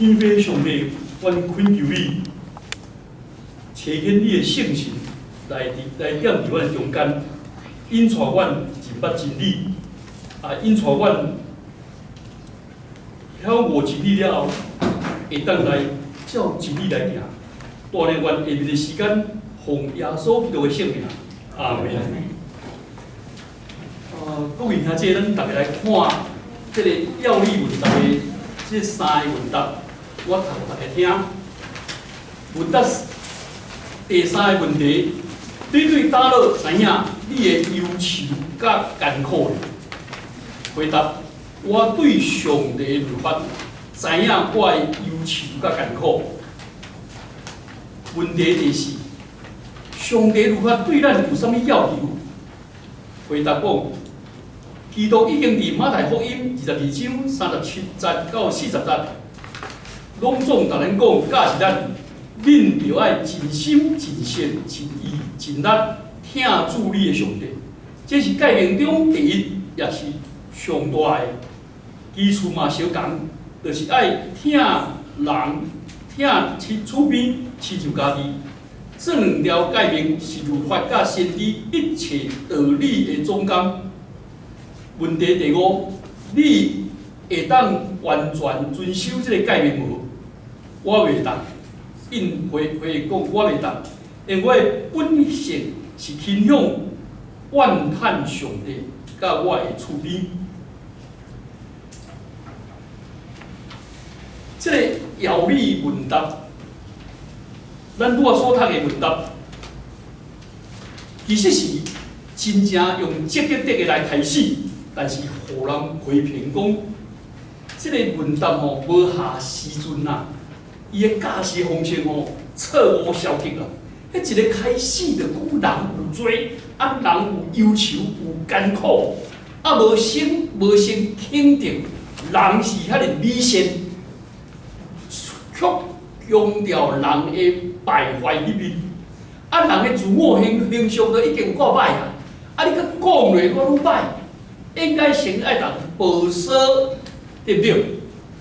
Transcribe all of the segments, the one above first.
天父上帝，阮懇求你，差遣你的聖神來佇來踮佇阮的中間，引帶阮認捌真理，啊，引帶阮曉悟真理了後，會當來照真理來行。帶領阮下面的時間，奉耶穌基督的聖名，阿門。各位兄弟，咱逐家來看這个要理問答的這三个問答，我讀予大家聽。問答第三个問題，你對膽老知影你的憂愁佮艱苦咧？回答：我對上帝的律法知影我的憂愁佮艱苦。問題第四，上帝律法對咱有啥物要求？回答講，基督已經佇馬太福音22章37節到40節，攏總共咱講，教示咱，恁著愛盡心、盡性、盡意、盡力疼主你的上帝。這是誡命中第一，也是上大的。其次嘛相仝，就是愛疼人、疼親厝邊，親像家己。這兩條誡命是律法佮先知一切道理的總綱。問題第五，你會當完全遵守這个誡命無？我袂當。應回回講，我袂當，因為我的本性是傾向怨嘆上帝佮我的厝邊。這个要理問答，咱拄仔所讀的問答，其實是真正用積極的來開始，但是予人批評講，這个問答吼無合時陣啊，伊的教示方式吼錯誤消極啊。彼一个開始就講人有罪，啊人有憂愁有艱苦，啊無先肯定人是遐爾美善，卻強調人的敗壞彼面，啊人的自我形象都已經有夠歹啊，啊你閣講落閣愈歹，應該先愛共報說，對毋對？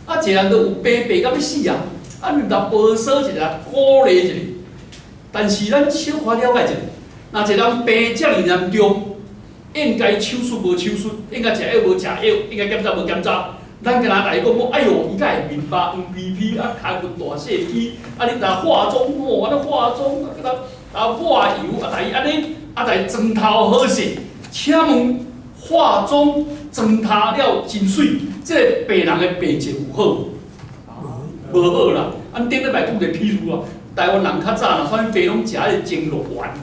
啊一個人都有病病到欲死啊，啊你共報說一下，鼓勵一下。但是咱小可了解一下，若一個人病遮爾嚴重，應該手術無手術，應該食藥無食藥，應該檢查無檢查，咱敢若來講講，哎喲，伊敢會面白黃皮皮，啊，跤骨大細肌，啊，你共化妝吼，按呢化妝，啊，佮他抹油，啊，共伊按呢，啊，共伊妝頭好勢。請問化妝妝頭了真媠，這个病人的病情有好無？無好啦。按頂禮拜講一個譬如啊，台灣人較早若啥物病攏食彼个精鹿丸，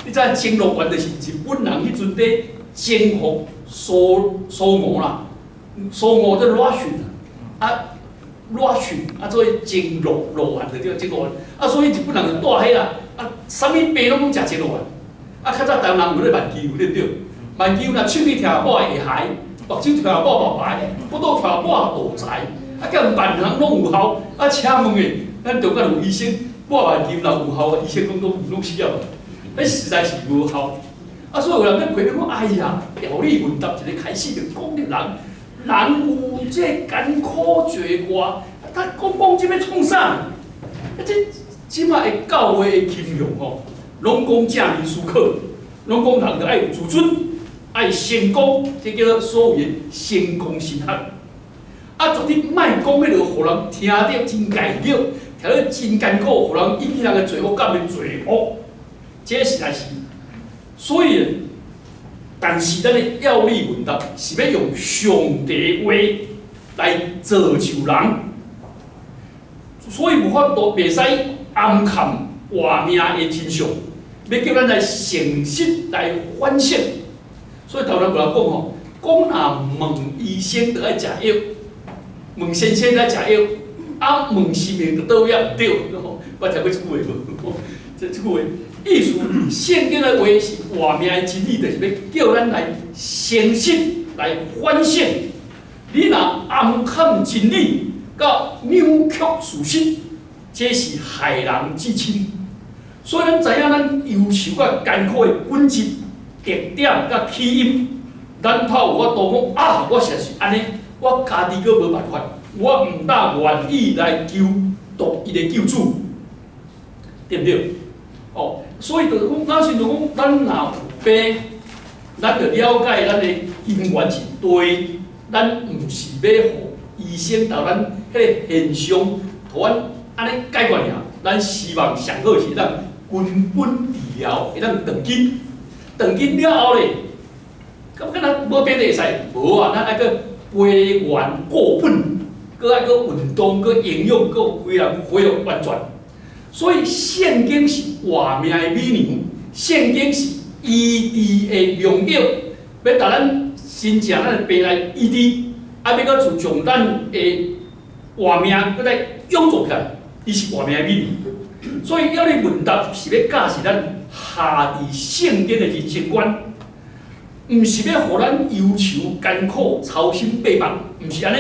你知影精鹿丸就是日本人彼陣佇征服蘇蘇俄啦，蘇俄做 Russian 啊，Russian 啊，做精鹿丸就對，精鹿丸，啊，所以日本人就帶彼啦，啊，啥物病攏攏食精鹿丸，啊，較早台灣人有咧萬金油對毋對？萬金油若喙齒疼抹下海，目睭疼抹目白，腹肚疼抹肚臍，啊，叫萬項攏有效。啊，請問的，咱中間有醫生抹萬金油有效，醫生講攏攏死了，彼實在是無效。啊，所以有人咧批評講，哎呀，要理問答一个開始就講著人，人有這艱苦罪過，啊，他講講這欲創啥？啊，這這馬的教會的傾向吼，攏講正面思考，攏講人著愛有自尊，愛成功，這叫做所謂的成功神學。啊，絕對莫講彼落，予人聽著真礙耳，聽著真艱苦，予人引起人的罪惡感的罪惡，這實在是。所以，但是咱的要理問答是欲用上帝話來造就人，所以無法度袂使掩蓋活命的真相，欲叫咱來誠實來反省。所以頭先有人講吼，講若問醫生著愛食藥，問先生愛食藥，啊問神明就佗位仔毋對，我聽過這句話無？這這句話意思，聖經的話是活命的真理，就是欲叫咱來誠實來反省。你若掩蓋真理，佮扭曲事實，這是害人至深。所以咱知影咱憂愁佮艱苦的本質、特點佮起因，咱才有法度講啊，我實在是按呢，我我家己閣無辦法，我毋但願意來求獨一的救主，對毋對？哦，所以就講，咱是就講，咱若有病，咱就了解咱的根源是對，咱毋是欲予醫生共咱彼个現象，予阮按呢解決爾。咱希望上好是當根本治療，會當斷根，斷根了後咧，敢敢若無病就會使？無啊，咱愛閣回原固本，閣愛閣運動，閣營養，閣規人恢復完全。所以聖經是活命的美娘，聖經是醫治的良藥，欲共咱真正咱的病來醫治，啊，欲閣自將咱的活命閣來永續起來，伊是活命的美娘。所以要你問答是欲教示咱下佇聖經的人生觀，毋是欲予咱憂愁艱苦、操心八百，毋是按呢，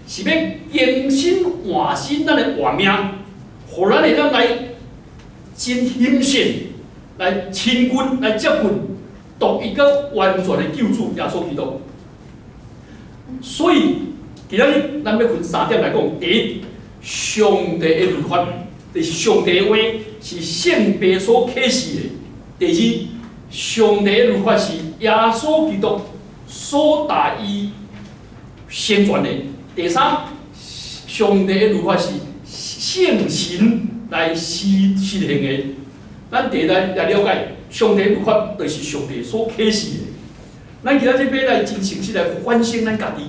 是欲更新換新咱的活命，予咱會當來真欣羨，來親近、來接近獨一個完全的救主耶穌基督。所以，今仔日咱欲分三點來講：第一，上帝的律法，就是上帝的話，是聖父所啟示的；第二，上帝的律法是耶穌基督所帶伊成全的；第三，上帝的律法是聖神來實行的。咱第一來了解，上帝律法就是上帝所啟示的。咱今仔日欲來真誠實來反省咱家己，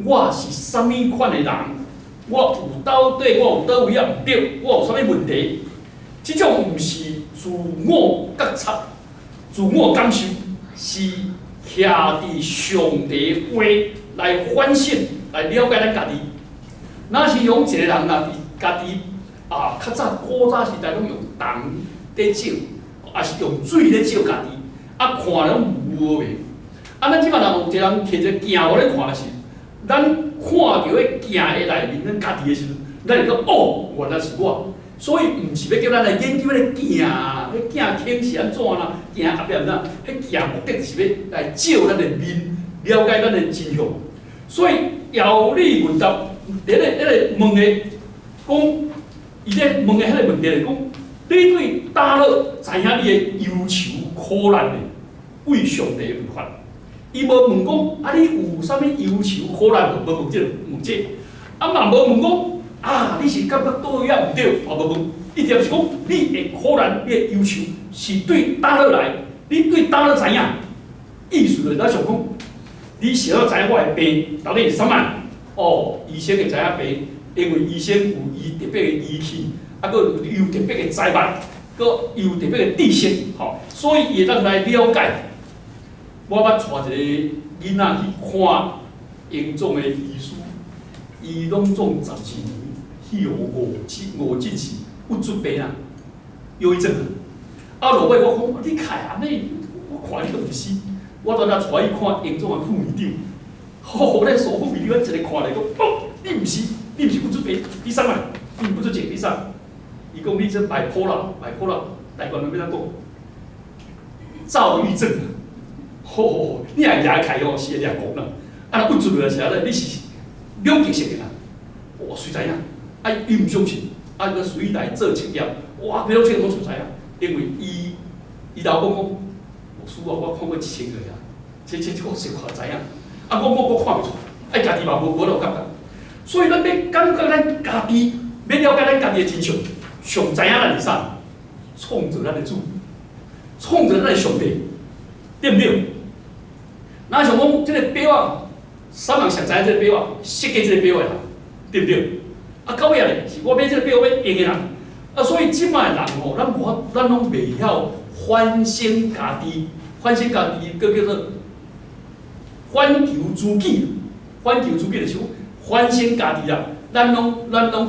我是啥物款的人？我有到底我有佗位仔毋對？我有啥物問題？這種毋是自我覺察、自我感受，是徛佇上帝話來反省、來了解咱家己。若是講一個人若佇家己啊，較早古早時代攏用銅佇照，抑是用水咧照家己，啊看攏無袂。啊，咱這擺若有一個人提一個鏡予咱看的時，咱看著彼鏡的內面，咱家己的時陣，咱會講哦，原來是我。所以毋是欲叫咱來研究彼個鏡，彼鏡顯是按怎啦，鏡後壁毋知，彼鏡目的是欲來照咱的面，了解咱的真相。所以要理問答，佇咧問的講，伊咧問的彼個問題是講，你對佗落知影你的憂愁苦難的，為上帝律法。伊無問講啊，你有啥物憂愁苦難無？無問這個問這個，啊嘛無問講啊，你是感覺佗位仔毋對，嘛無問。伊就是講你的苦難、你的憂愁是對佗落來，你對佗落知影？意思就是咱想講，你是怎知影我的病到底是啥物？哦，醫生會知影病，因為醫生有伊特別的儀器，啊，閣有伊有特別的才物，閣有特別的知識，吼，所以伊會當來了解。我捌帶一個囡仔去看榮總的醫師，伊攏總12年去予五次五進是鬱卒病啊，憂鬱症啊。啊，落尾我講，你開按呢，我看你都毋是。我拄才帶伊看榮總的副院長，吼，咧蘇副院長，一个看來講，哦，你毋是，你毋是鬱卒病，你啥物？你毋鬱卒症，你啥？伊講你這 bipolar，bipolar，台灣話欲按怎講？躁鬱症。吼吼吼！你若舉開吼，是會掠狂啦。啊，若鬱卒落來是按呢？你是兩極性的啦。哇，誰知影？啊，伊毋相信，啊，閣隨伊來做測驗，哇，欲怎測攏總知影。因為伊伊老講講，牧師啊，我看過一千個啊，這我實看知影。啊，我看袂出，啊，家己嘛無無感覺。所以咱欲感覺咱家己，欲了解咱家己的真相，上知影咱是啥？創造咱的主，創造咱的上帝，對毋對？若像講這個錶仔，啥人上知影這個錶仔？設計這個錶的人，對毋對？啊，到尾仔咧，是我買這個錶欲用的人。啊，所以這擺的人吼，咱無法，咱攏袂曉反省家己，反省家己，閣叫做反求諸己。反求諸己就是講反省家己啦。咱攏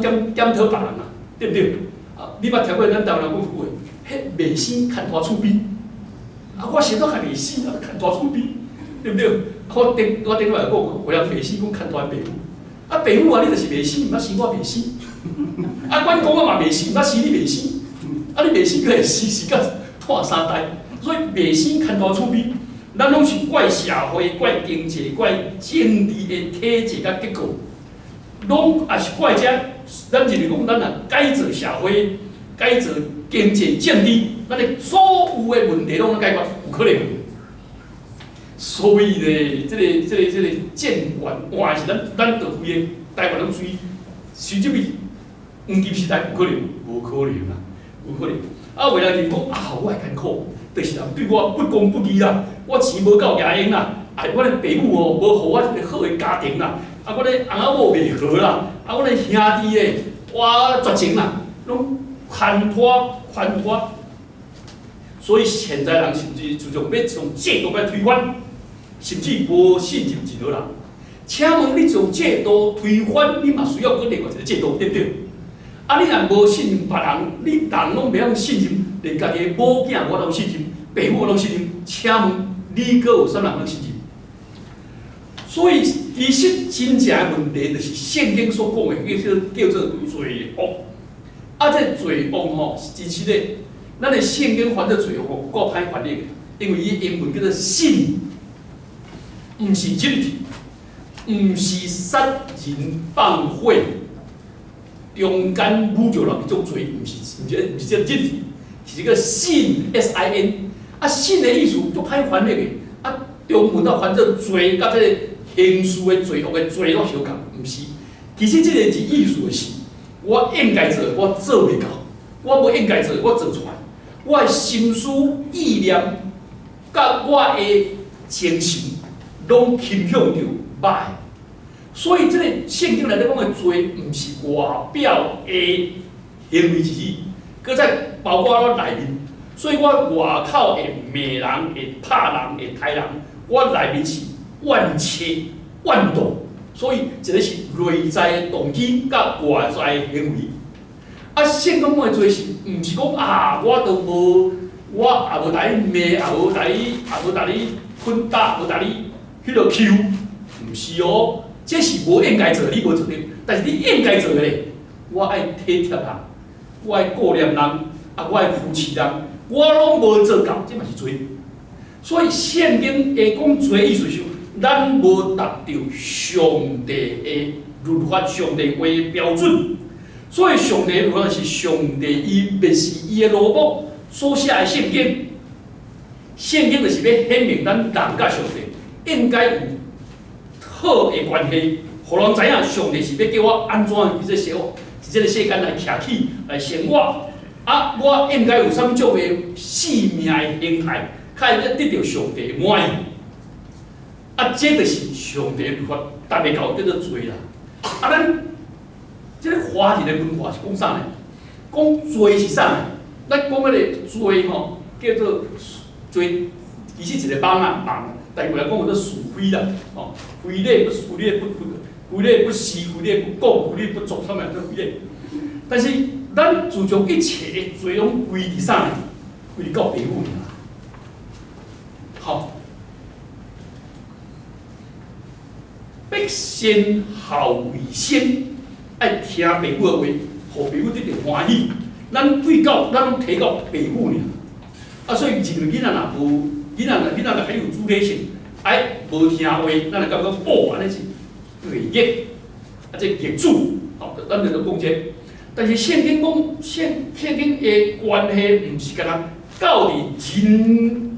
檢討別人啦，對毋對？啊，你捌聽過咱台灣人講一句話？彼袂生牽大厝邊。啊，我先怎較袂生啊，牽大厝邊，對毋對？我頂擺講，有人袂生講牽大爸母。啊，爸母啊，你就是袂生，毋捌生我袂生。啊，阮公我嘛袂生，毋捌生你袂生。啊，你袂生，閣會死死甲拖三代。所以袂生牽大厝邊。咱攏是怪社會、怪經濟、怪政治的體制佮結構，攏也是怪這。咱認為講，咱若改造社會、改造經濟、政治，咱的所有的問題攏能解決，有可能無？所以呢，這個政權換是咱，咱就規个台灣攏隨隨這位黃金時代有可能無？無可能啊，無可能。啊，有的人就講啊，我會艱苦，就是人對我不公不義啦，我錢無夠額用啦，啊，我的爸母哦無予我一个好的家庭啦，啊，我的翁仔某袂和啦，啊，我的兄弟咧，我絕情啦，攏牽拖牽拖。所以現在人甚至注重欲將制度欲推翻，甚至無信任任何人。請問你將制度推翻，你嘛需要閣另外一個制度，對毋對？啊！你若無信任別人，你人攏袂曉信任，連家己的某囝無法度信任，爸母無法度信任，請問你閣有啥物人通信任？所以，其實真正的問題就是聖經所講的，叫做罪惡。啊，這個罪惡吼是真實的。咱的聖經翻做罪惡吼，夠歹翻譯的，因為伊英文叫做 sin，毋是 guilty，毋是殺人放火。中間侮辱人彼種罪，毋是這個 guilty，是這個 sin，S I N。啊，sin 的意思足歹翻譯的，啊，中文啊翻做罪，佮這個刑事的罪惡的罪攏相仝，毋是。其實這个字意思是，我應該做，我做袂到；我無應該做，我做出來。我的心思意念，佮我的精神，攏傾向著歹。所以，這个聖經內底講的罪，毋是外表的行為而已，閣再包括我內面。所以我外口會罵人、會拍人、會刣人，我內面是怨氣、怨妒。所以，一个是內在的動機，佮外在的行為。啊，聖經講的罪是，毋是講啊，我都無，我也無共你罵，也無共你噴打，無共你彼落抾，毋是哦。這是無應該做，你無做著，但是你應該做的咧，我愛體貼人，我愛顧念人，啊，我愛扶持人，我攏無做到，這嘛是罪。所以聖經會講罪意思是，咱無達著上帝的律法、上帝話的標準。所以上帝的律法是上帝伊默示伊的羅目所寫的聖經，聖經就是欲顯明咱人佮上帝應該有好的關係，予人知影上帝是欲叫我按怎佇這生活，佇這个世間來徛起來生活。啊，我應該有啥物種的生命的形態，較會得著上帝的滿意。啊，這就是上帝的律法，達袂到叫做罪啦。啊，咱這个華人的文化是講啥呢？講罪是啥呢？咱講彼个罪吼，叫做罪，其實一个網仔網，台語來講叫做是非啦，吼，非禮不非禮不非禮不視，非禮不講，非禮不做，啥物叫非禮？但是咱自從一切的罪攏歸佇啥呢？歸佇到爸母爾。好，欲先孝為先，愛聽爸母的話，予爸母得著歡喜。咱對到，咱攏提到爸母爾。啊，所以認為囡仔若無囡仔若較有主體性，哎，無聽話，咱就感覺哦，按呢是罪孽，啊，這逆子，吼，咱就講這個。但是聖經講，聖經的關係毋是干焦到佇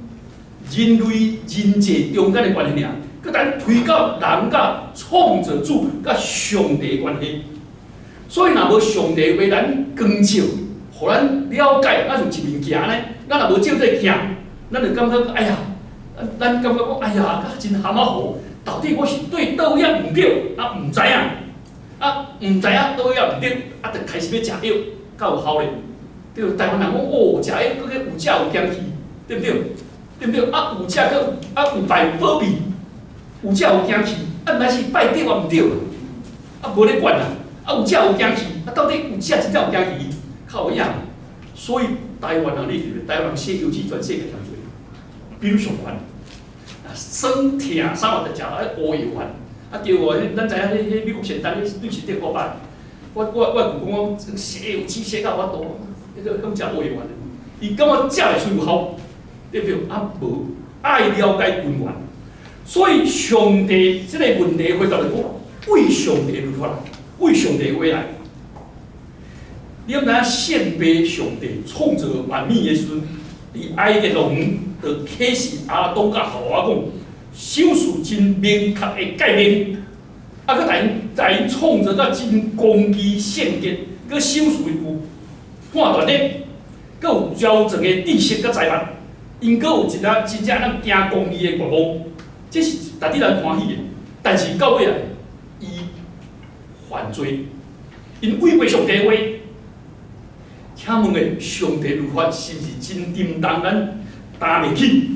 人類人際中間的關係爾，閣咱推到人佮創造主佮上帝的關係。所以若無上帝為咱光照，予咱了解，咱像一面鏡呢，咱若無照這个鏡，咱就感覺哎呀，咱感覺講哎呀，真含仔糊，到底我是對佗位抑毋對，啊毋知影，啊毋知影佗位抑毋對，啊就開始欲食藥，敢有效咧？對，台灣人講哦，食藥閣去有食有減去，對毋對？對毋對？啊有食閣啊有拜保庇，有食有減去，啊毋知是拜對抑毋對，啊無咧管啦，啊有食有減去，啊到底有食真正有減去，較有影。所以台灣人，你記住，台灣人洗腰子全世界上濟，比率上懸。啊，酸疼啥物就食啊烏藥丸，啊對哦，彼咱知影彼美國仙丹彼對身體好歹。我舅公講洗腰子洗到無法度，彼個講食烏藥丸，伊感覺食會出有效，對毋對？啊無，愛了解根源。所以上帝這個問題回答就講，為上帝律法，為上帝話來。你敢知影聖父上帝創造萬物的時陣，佇伊甸樂園就啟示亞當佮夏娃講，賞賜真明確的誡命，啊，閣共𪜶創造甲真高貴聖潔，閣賞賜𪜶有判斷力，閣有超全的知識佮才物，𪜶閣有一個真正咱行公義的願望，這是值得咱歡喜的。但是到尾來，伊犯罪，𪜶違背上帝話。請問的上帝律法是毋是真沉重，咱擔袂起？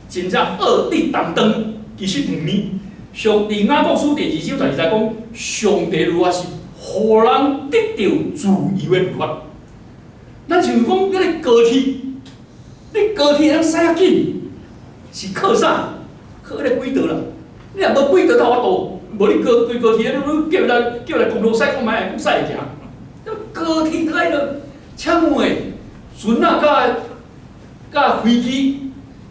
真正軛得擔當，其實毋是。上佇雅各書第二章第二節講，上帝律法是予人得著自由的律法。咱像講彼个高鐵，你高鐵會當駛較緊，是靠啥？靠彼个軌道啦。你若無軌道，哪有法度？無你高規高鐵，你叫來公路駛看覓，講駛會行？高鐵都愛落。請問的船仔佮飛機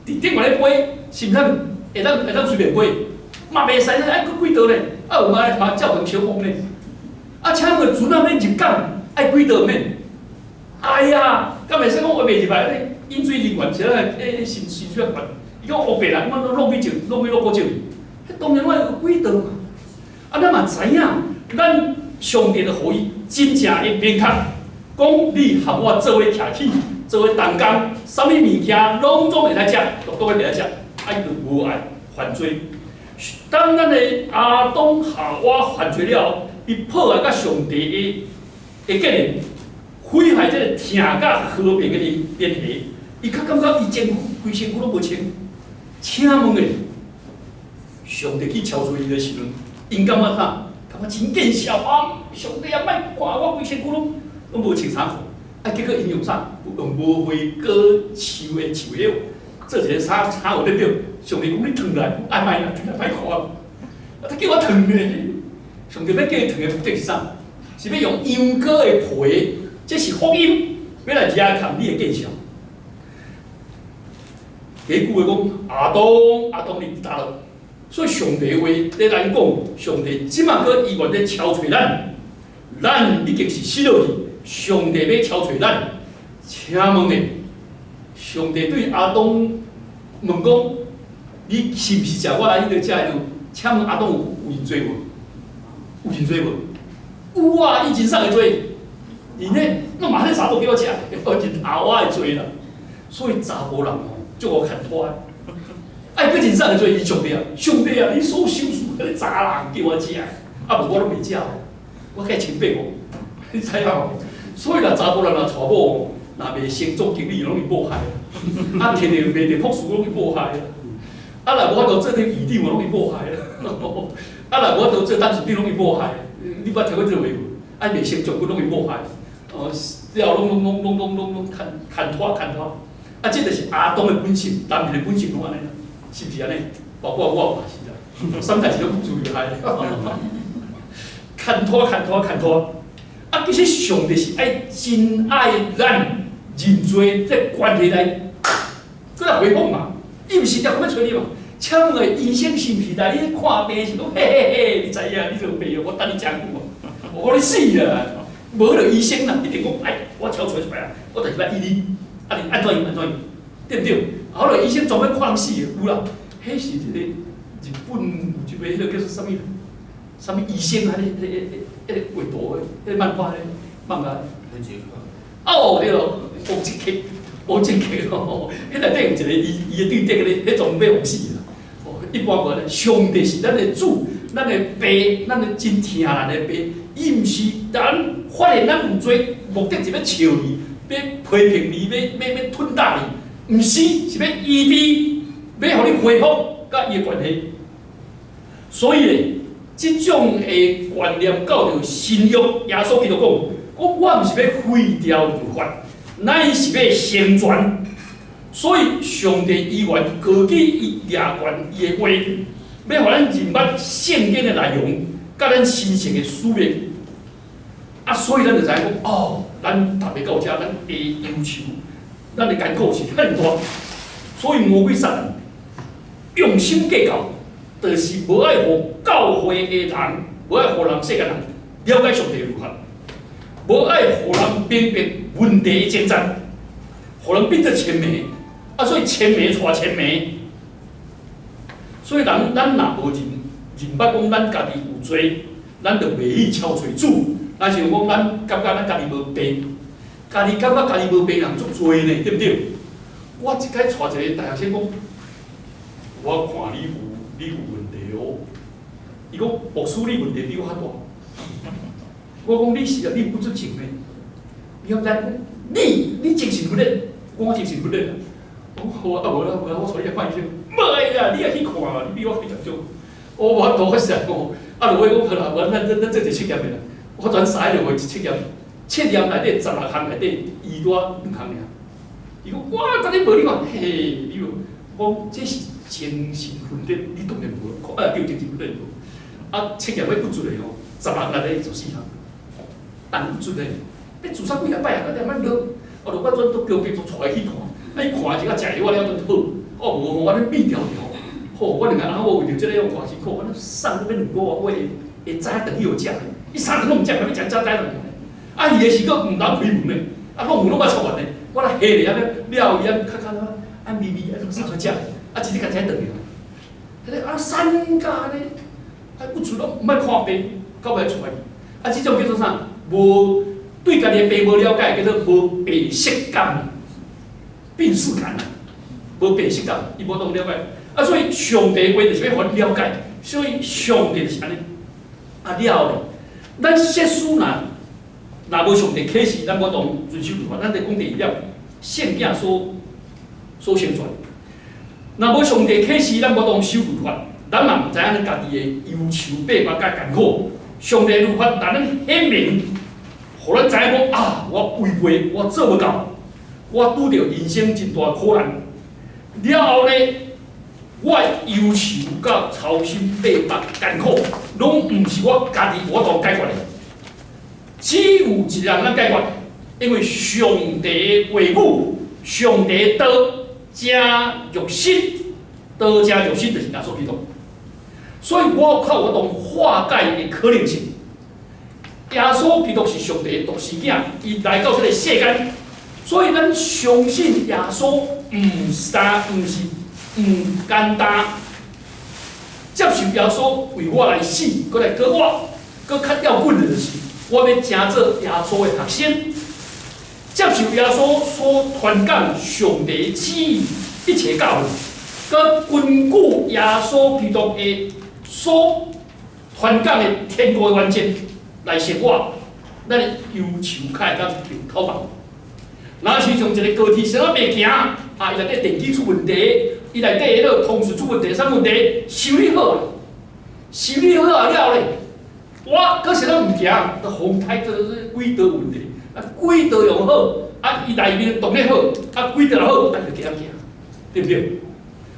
佇頂懸咧飛，是毋是會當隨便飛？嘛袂使，愛閣軌道咧，啊有嘛嘛照成小風咧。啊，請問船仔欲入港愛軌道免？愛啊，敢袂使講我袂入來？引水人員是咧，迄薪薪水較懸。伊講烏白啦，我攏浪費石，浪費落古石。彼當然我有軌道嘛。啊，咱嘛知影，咱上帝就予伊真正的明確，講你和我做伙徛起，做伙同工，啥物物件攏總會使食，獨獨會袂使食，啊伊就無愛犯罪。當咱的亞當夏娃犯罪了後，伊破壞佮上帝的結連，毀壞這个疼佮和平的聯繫，伊較感覺伊前規身軀攏無穿。請問的，上帝去敲揣伊的時陣，𪜶感覺啥？感覺真見笑啊！上帝啊，莫看我規身軀攏無穿衫褲，啊，結果𪜶用啥？用無花果樹的樹葉做一个衫衫褲對不對？上帝講你脫來，啊莫啦，脫來歹看。啊，他叫我脫呢？上帝欲叫伊脫的目的是啥？是欲用羊羔的皮，這是福音，欲來遮蓋你的見笑。第一句話講，亞當，亞當你佇佗落？所以上帝話咧咱講，上帝這馬閣依然咧敲揣咱，咱已經是死落去，上帝欲敲揣咱。請問的，上帝對亞當問講：你是毋是食我彼个食的？請問亞當有認罪無？有認罪無？有啊，伊認啥个罪？認咧，我嘛彼查某叫我食，我認夏娃的罪啦。所以查埔人吼，足予牽拖的。愛閣認啥个罪？伊上帝啊，上帝啊，你所賞賜彼个查人叫我食，啊無我攏袂食，我計清白無？你知影無？所以若查埔人若娶某，若袂先做經理，攏伊某害；啊，摕著袂著博士，攏伊某害。啊，若無法度做佇院長，攏伊某害。啊，若無法度做董事長，攏伊某害。你捌聽過這個話無？啊，袂先將軍，攏伊某害。哦，了後攏攏攏攏攏攏攏牽牽拖牽拖。啊，這就是亞當的本性，男人的本性攏按呢，是毋是按呢？包括我嘛是啦，啥物代誌攏不注意害。牽拖牽拖牽拖。啊，其實上帝是愛真愛咱認罪，這關係來，閣來恢復嘛。伊毋是定欲揣你嘛？請問個醫生是毋是來你看病時講嘿嘿嘿，你知影你這個病我等你誠久啊，我予你死啦！無可能醫生啦，一定講哎，我超揣出來啊，我就是欲醫你，啊你按怎樣按怎樣，對毋對？後來醫生專門看人死的，有啦，彼是一個日本有一個彼个叫做啥物？啥物醫生啊？彼個畫圖的，彼個漫畫咧，漫畫。哦，對咯，王晶克，王晶克吼，彼內底有一個伊伊的對敵咧，彼種欲予死啦。哦，一般無咧，上帝是咱的主，咱的爸，咱的真疼咱的爸，伊毋是咱發現咱有罪，目的是欲笑你，欲批評你，欲吞打你，毋是，是欲醫治，欲予你恢復佮伊的關係。所以咧，這種的觀念到著新約，耶穌基督講，講我毋是欲廢掉律法，乃是欲成全。所以上帝依然高舉伊掠懸伊的話，欲予咱認捌聖經的內容，佮咱神聖的使命。啊，所以咱就知影講，哦，咱逐个到遮，咱的憂愁，咱的艱苦是遐爾大。所以魔鬼撒旦用心計較，就是無愛予教會的人，無愛予人世間人了解上帝律法，無愛予人明白問題的症狀，予人變做千暝，啊，所以千暝帶千暝。所以人咱若無認認捌講咱家己有罪，咱就袂去敲揣主。若像講咱感覺咱家己無病，家己感覺家己無病人足濟呢，對毋對？我一擺帶一個大學生講，我看你有問題哦。伊講牧師你問題比我較大。我講你是啊，你有不足症呢？你敢知？你精神分裂，我精神分裂。我好啊，無啦無啦，我帶你來看醫生。無愛啦，你也去看嘛，你比我較嚴重。我無法度，我實在講，啊，落尾講好啦，無咱做一個測驗的啦。我轉三個月測驗，測驗內底16項內底，伊拄仔兩項爾。伊講我甲你無你看，嘿，你無，我講這是精神分裂，你當然無，啊對，精神分裂無。啊，測驗欲不準的吼，16內底14項，但不準的，欲自殺幾若擺啊，閣踮咧落，啊，落我轉都叫警察帶伊去看，啊，伊看時啊，食藥了陣好，哦無吼，我咧變調調，好，我兩個翁仔某為著這个偌辛苦，我咧送欲兩個月，會會知影轉去予食，伊三頓攏毋食，欲食才知轉去。啊，伊的是閣毋通開門的，啊，攏門攏捌插完的，我來嚇咧安尼，了伊安較較啊咪咪啊，送出食，啊，直接共食轉去。彼个啊，三家咧，啊，有厝攏毋愛看病，到尾出來。啊，這種叫做啥？無對家己的病無了解，叫做無病識感、病識感啊，無病識感，伊無當了解。啊，所以上帝話就是欲予阮了解，所以上帝就是按呢。啊了咧，咱設使若若無上帝啟示，咱無當遵守律法。咱佇講第二點，聖經所成全。若無上帝啟示，咱無當守律法，咱嘛毋知影咱家己的憂愁、百縛佮艱苦。上帝律法讓咱顯明，予咱知影講啊，我違背，我做無到，我拄著人生真大苦難。了後咧，我的憂愁佮操心、百縛艱苦，攏毋是我家己有法度解決的。只有一個人通解決，因為上帝的話語、上帝的道成肉身，道成肉身就是耶穌基督。所以我較有法度化解的可能性。耶穌基督是上帝的獨生囝，伊來到這個世間，所以咱相信耶穌毋是單，毋是毋簡單接受耶穌為我來死，閣來過活，閣較要緊的就是，我欲成做耶穌的學生，接受耶穌所傳講上帝旨意一切教訓，閣根據耶穌基督的所傳講的天國的原則來生活，咱的憂愁較會當著透放。若是像一個高鐵啥物袂行，啊，伊內底電機出問題，伊內底彼個通訊出問題，啥問題？修理好啊，修理好啊了咧，我閣啥物毋行，都風胎這是軌道問題，啊，軌道用好，啊，伊內面動力好，啊，軌道好，咱就加行，對毋對？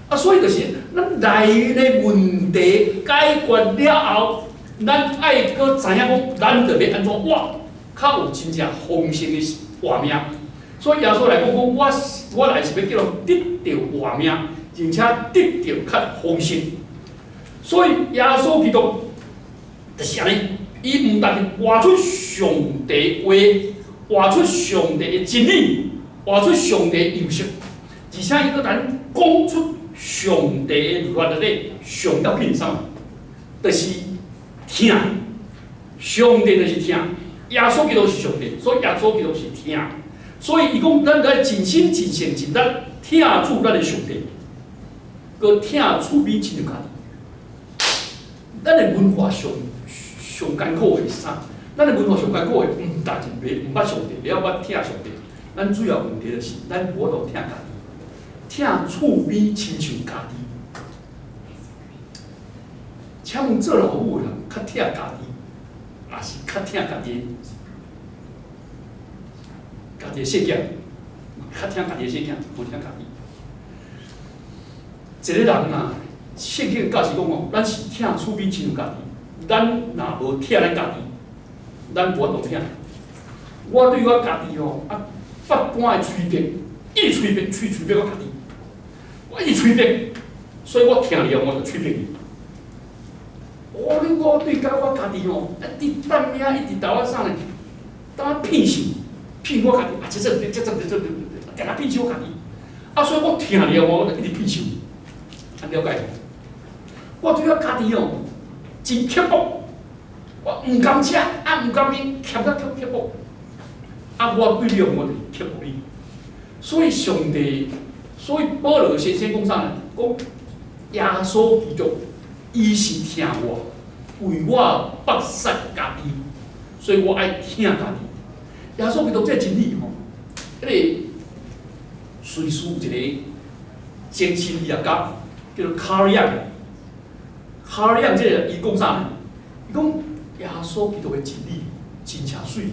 啊，所以就是咱內的問題解決了後，咱愛閣知影講，咱著欲按怎活，較有真正豐盛的活命。所以耶穌來講講，我來是欲叫人得著活命，而且得著較豐盛。所以耶穌基督就是按呢，伊毋但是活出上帝話，活出上帝的真理，活出上帝的樣式，而且伊閣咱講出上帝的律法內底上要緊啥物，就是疼。上帝就是疼，耶穌基督是上帝，所以耶穌基督是疼。所以伊講，咱愛盡心盡性盡力疼主咱的上帝，閣疼厝邊親像家己。咱的文化上上艱苦的是啥？咱的文化上艱苦的，毋但是袂毋捌上帝，袂曉捌疼上帝。咱主要問題就是，咱無法度疼家己，疼厝邊親像家己。請問做老母的人較疼家己，抑是較疼家己？家己的細囝，較疼家己的細囝，無疼家己。一個人啊，聖經教示講哦，咱是疼厝邊親像家己，咱若無疼咱家己，咱無法度疼。我對我家己吼，啊，腹肝的喙壁，一直喙壁，喙喙壁我家己，我一直喙壁，所以我疼了，我就喙迫伊。我你我對甲我家己吼，一直等命，一直豆仔啥呢？當我騙受，騙我家己，啊，這這這這這這，定定騙受我家己。啊，所以我疼了，我就一直騙受。按了解無？我對我家己哦，真刻薄，我毋甘食，啊毋甘啉，刻甲刻刻薄。啊，我對你我就刻薄你。所以上帝，所以保羅先生講啥呢？講耶穌基督，伊是疼我，為我縛殺家己，所以我愛疼家己。耶穌基督這個真理吼，彼個瑞士有一個精神醫學家叫做卡爾楊。卡爾楊這個伊講啥呢？伊講耶穌基督的真理真正媠，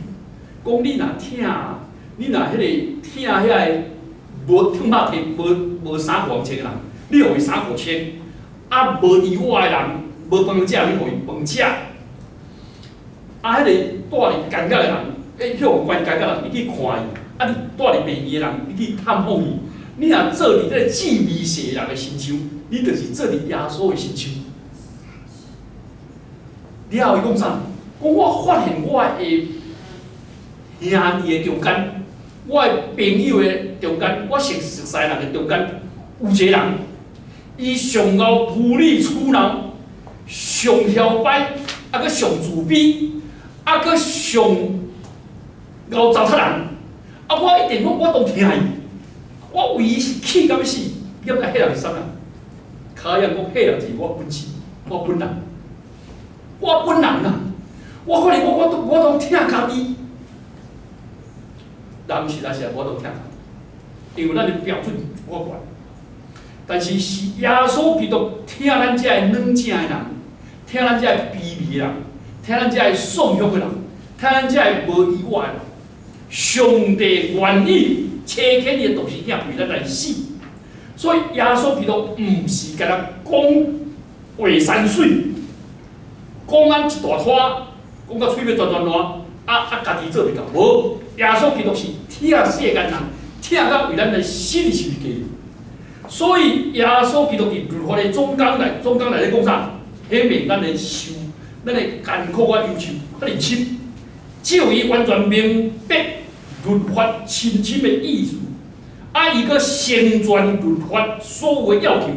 講你若疼，你若彼個疼遐個無疼肉體、無無衫褲通穿的人，你予伊衫褲穿；啊，無衣襂的人，無飯食，你予伊飯食。啊，彼個蹛佇監獄的人，欸，予關監獄人，你去看伊；啊，你蹛佇病院的人，你去探訪伊。你若做佇這個至微細的人的身上，你就是做佇耶穌的身上。了後伊講啥？講我發現我的兄弟的中間，我的朋友的中間，我熟熟似人的中間，有一個人，伊上𠢕無理取鬧，上囂擺，啊，閣上自卑，啊，閣上𠢕糟蹋人。啊，我一定講，我都疼伊，我為伊是氣甲欲死。你感覺彼人是啥人？卡爾講，彼人是我本身，我本人，我本人啊！我可能我我都我都疼家己，人實在是無法度疼家己，因為咱的標準無懸。但是是耶穌基督疼咱這个軟正的人，疼咱這个卑微的人，疼咱這个喪鄉的人，疼咱這个無依倚的人。上帝願意差遣伊的獨生囝為咱來死，所以耶穌基督毋是干焦講話山水，講咱一大拖，講到喙尾全全爛，啊啊，家己做袂到。無，耶穌基督是疼世間人，疼到為咱來死佇十字架。所以耶穌基督佇律法的總綱內，總綱內咧講啥？顯明咱的受，咱的艱苦佮憂愁遐爾深，只有伊完全明白律法深深的意思，啊，伊閣成全律法所有的要求。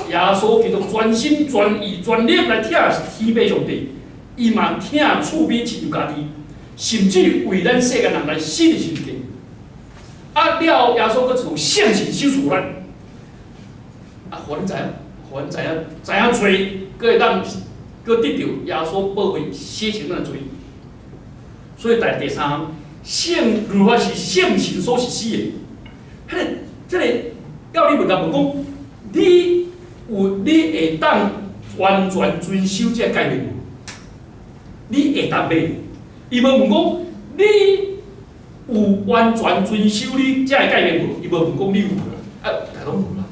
耶穌基督全心全意全力來疼天父上帝，伊嘛疼厝邊親像家己，甚至為咱世間人來死佇十字架。啊，了後耶穌閣用聖神賞賜咱，啊，予咱知影，予咱知影，知影罪，閣會當閣得著耶穌寶血洗清咱的罪。所以第三項，聖律法是聖神所實施的。彼個、這個教理問題問講，你有你會當完全遵守這個誡命無？你會當袂？伊無問講你有完全遵守你這個誡命無？伊無問講你有無？啊，大家攏無啦。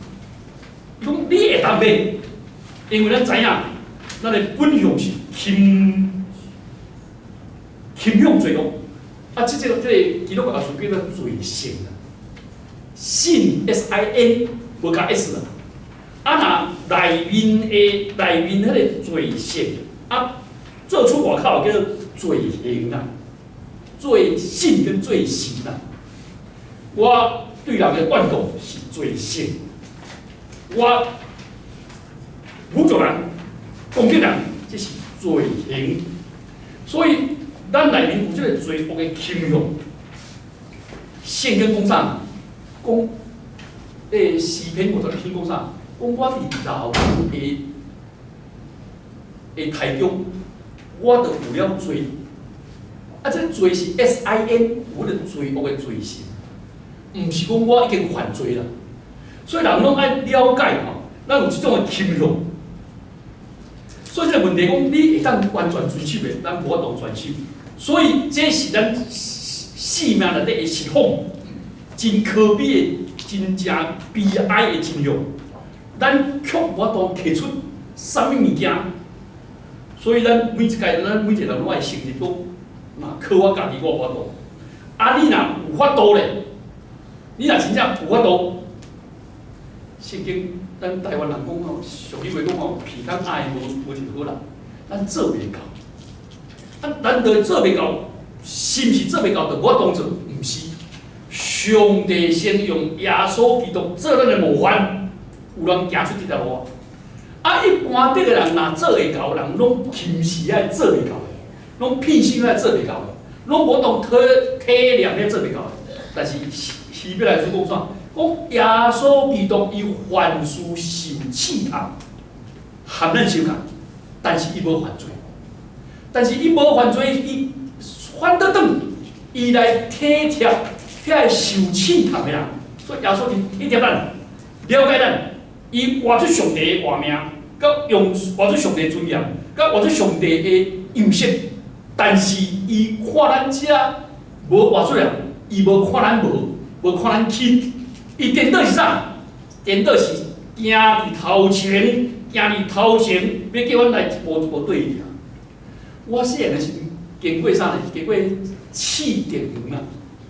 伊講你會當袂？因為咱知影，咱的本相是傾傾向罪惡，啊，這個基督教術叫做罪性啦，sin S I N 無加 S 啦。啊，若內面的內面彼個罪性，啊，做出外口叫做罪行啦，罪性跟罪行啦。我對人的怨妒是罪性，我侮辱人、攻擊人，這是罪行。所以咱內面有這個罪惡的傾向。聖經講啥？講，詩篇51篇講啥？講我佇老母的的胎中，我就有了罪。啊，這個罪是 S I N，有彼個罪惡的罪性，毋是講我已經犯罪啦。所以人攏愛了解吼，咱有這種的傾向。所以這個問題講，你會當完全遵守袂？咱無法度遵守。所以這是咱生命內底的釋放，真可悲的、真正悲哀的真相。咱卻無法度提出啥物物件，所以咱每一屆，咱每一個人攏愛承認講，若靠我家己，我無法度。啊，你若有法度咧，你若真正有法度，聖經咱台灣人講吼，俗語話講吼，鼻孔愛無無一個好人，咱做袂到。啊，咱著做袂到，是毋是做袂到就無法當做？毋是，上帝先用耶穌基督做咱的模範，有人行出這條路。啊，一般的人若做會到，人攏輕視愛做袂到的，攏偏心愛做袂到的，攏無當體體諒咧做袂到的。但是希伯來書講啥？講耶穌基督伊凡事受試探，和咱相仝，但是伊無犯罪。但是伊無犯罪，伊反倒轉，伊來體貼遐受試探的人，所以耶穌就體貼咱，了解咱，伊活出上帝的活命，佮用活出上帝尊嚴，佮活出上帝的樣式。但是伊看咱遮無活出來，伊無看咱無，無看咱輕，伊顛倒是啥？顛倒是行佇頭前，行佇頭前，欲叫阮來一步一步綴伊行。我細漢的時陣經過啥呢？經過試竹園啊，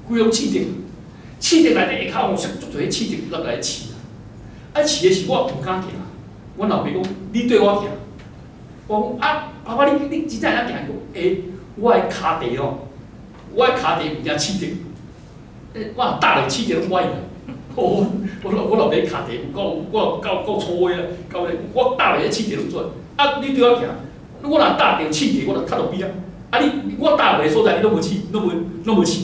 規攏試竹，試竹內底下跤有足濟試竹落來試啊。啊試的時我毋敢行，阮老爸講你綴我行。我講啊，爸爸你你真正會曉行？伊講欸，我的跤蹄吼，我的跤蹄毋驚試竹，我若踏落試竹攏歪去。我我我老爸跤蹄有夠夠夠夠粗的啊，夠我踏落去試竹攏出。啊，你綴我行。我若踏著試竹，我就踢落邊啊！啊你我踏落的所在，你攏無試，攏無攏無試。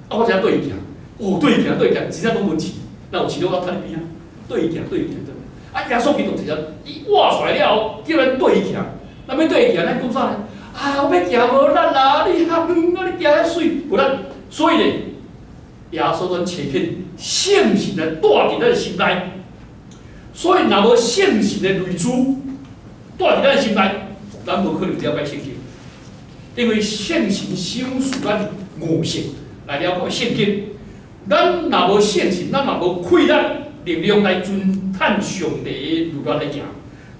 啊，我才綴伊行，哦，綴伊行，綴伊行，真正攏無試。若有試，我踢你邊啊！綴伊行，綴伊行，啊，耶穌基督就是伊活出來了後，叫咱綴伊行。咱欲綴伊行，咱講啥呢？啊，我欲行無力啦！你遐遠啊，你行遐媠，無力。所以呢，耶穌咱差遣聖神來住佇咱心內。所以，若無聖神的內住，住佇咱心內，咱無可能了解聖經，因為聖神賞賜咱悟性來了解聖經。咱若無聖神，咱嘛無氣力力量來遵趁上帝的律法來行。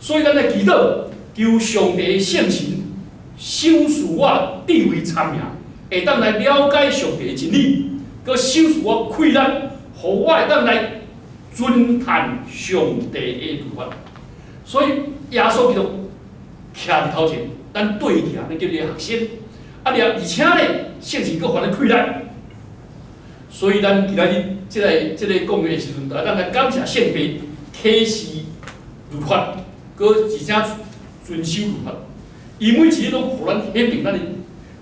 所以，咱來祈禱，求上帝聖神賞賜我智慧聰明，會當來了解上帝的真理，閣賞賜我氣力，予我會當來遵趁上帝的律法。所以，耶穌基督徛佇頭前，咱綴伊行，咱叫伊學生。啊，而且咧，聖神閣予咱氣力。所以，咱今仔日這个這个講的時陣，咱來感謝聖父啟示律法，閣而且遵守律法。伊每一日攏予咱顯明咱的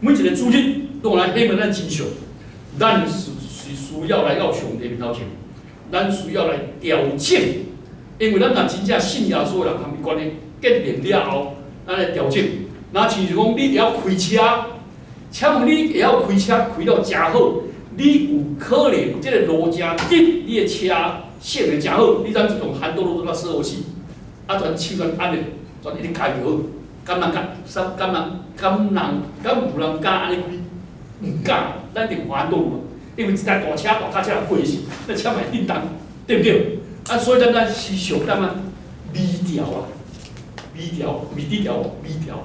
每一個主日，攏予咱顯明咱真相。咱是是需要來到上帝面頭前，咱需要來調整，因為咱若真正信耶穌的人，和伊關係建立了後，咱來調整。若親像講你會曉開車，請問你會曉開車開了誠好，你有可能這個路誠直，你的車性能誠好，你咱就用很多路都鎖好勢，啊，全手全按咧，全一直開就好。敢人敢？啥？敢人？敢人？敢有人敢按呢開？毋敢，咱一定橫道路，因為一台大車、大卡車過時，那車嘛會振動，對毋對？啊，所以咱咱是上淡仔微調啊，微調，毋是低調，微調，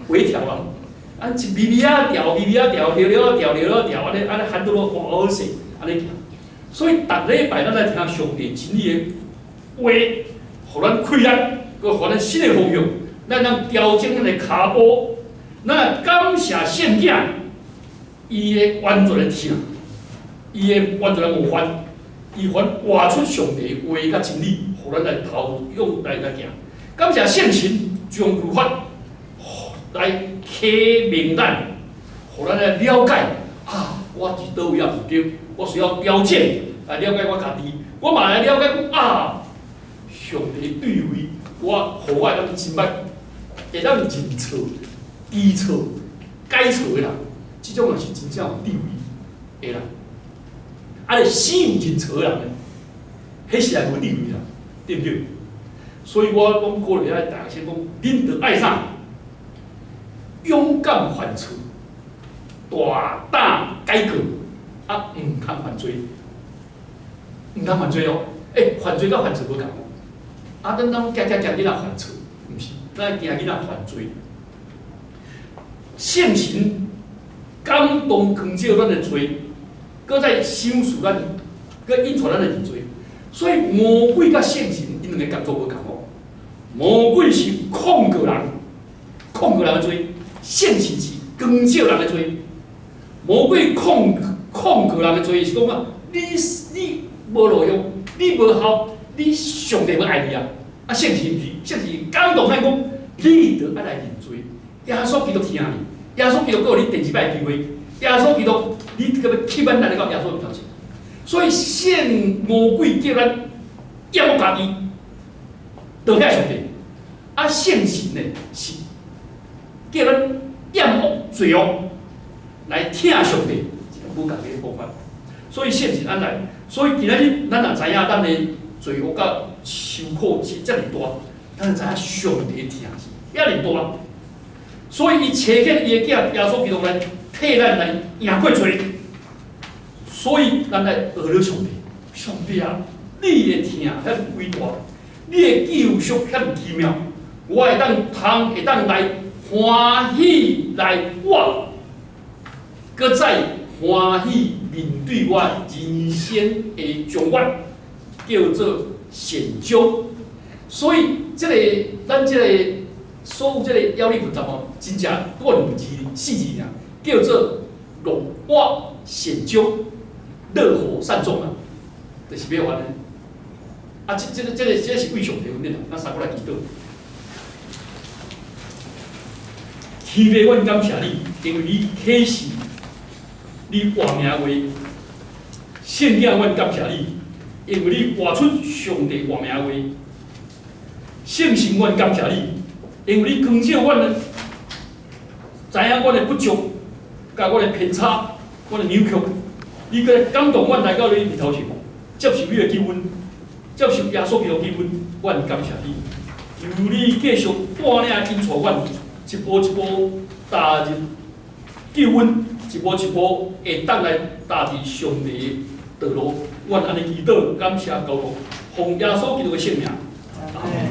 微調啊。啊，一微微仔調，微微仔調，調了調，調了調，按呢按呢喊到落好勢，按呢行。所以逐禮拜咱來聽上帝真理的話，予咱氣力，閣予咱新的方向，咱通調整咱的跤步。咱來感謝聖囝，伊的完全的疼，伊的完全的模範，伊還活出上帝話佮真理，予咱來頭用來來行。感謝聖神將律法來啟明咱，予咱來了解啊，我佇佗位仔毋對，我需要調整來了解我家己。我嘛來了解講啊，上帝對位我，予我會當真捌，會當認錯、知錯、改錯的人，這種人是真正有智慧的人。啊，咧死毋認錯的人呢，彼是也無智慧啦，對毋對？所以我講鼓勵遐大學生講，恁著愛啥？勇敢犯錯，大膽改過，啊，毋通犯罪，毋通犯罪哦。欸，犯罪佮犯錯無仝哦。啊，咱咱驚驚驚囡仔犯錯，毋是，咱愛驚囡仔犯罪。聖神感動光照咱的罪，閣再賞賜咱，閣引帶咱來認罪。所以魔鬼佮聖神，𪜶 𪜶兩个工作無仝哦。魔鬼是控告人，控告人的罪；聖神是光照人的罪。魔鬼控告人的罪是講啊，你無路用，你無效，你上帝無愛你啊！啊，聖神毋是，聖神感動咱講，你著愛來認罪。耶穌基督疼你，耶穌基督閣予你第二擺的機會，耶穌基督，你閣欲去咱來到耶穌面頭前。所以聖魔鬼叫咱厭惡家己，倒向上帝。啊，聖神呢是叫咱厭惡罪惡，來疼上帝，這個無仝的方法。所以聖神按來，所以今仔日咱若知影咱的罪惡佮受苦是遮爾大，咱就知影上帝疼是遐爾大。所以伊差遣伊的囝耶穌基督來替咱來贏過罪。所以咱來學了上帝，上帝啊，你的疼遐偉大，你的救贖遐奇妙，我會當通會當來歡喜來活，閣再歡喜面對我人生的終末，叫做善終。所以這个咱這个所有這个要理問答哦，真正拄兩字四字爾，叫做樂活善終，樂活善終啊，就是欲按呢。啊，這是為上帝恩典啊，咱三個來祈禱。天父，阮感謝你，因為你啟示你活命話。聖囝，阮感謝你，因為你活出上帝活命話。聖神，阮感謝你，因為你光照阮的，知影阮的不足，佮阮的偏差，阮的扭曲，你閣感動阮來到你面頭前，接受你的救恩，接受耶穌基督救恩，阮感謝你。求你繼續帶領引帶阮，一步一步踏入救恩，一步一步會當來踏佇上帝的道路。阮按呢祈禱，感謝交託，奉耶穌基督的聖名。阿門。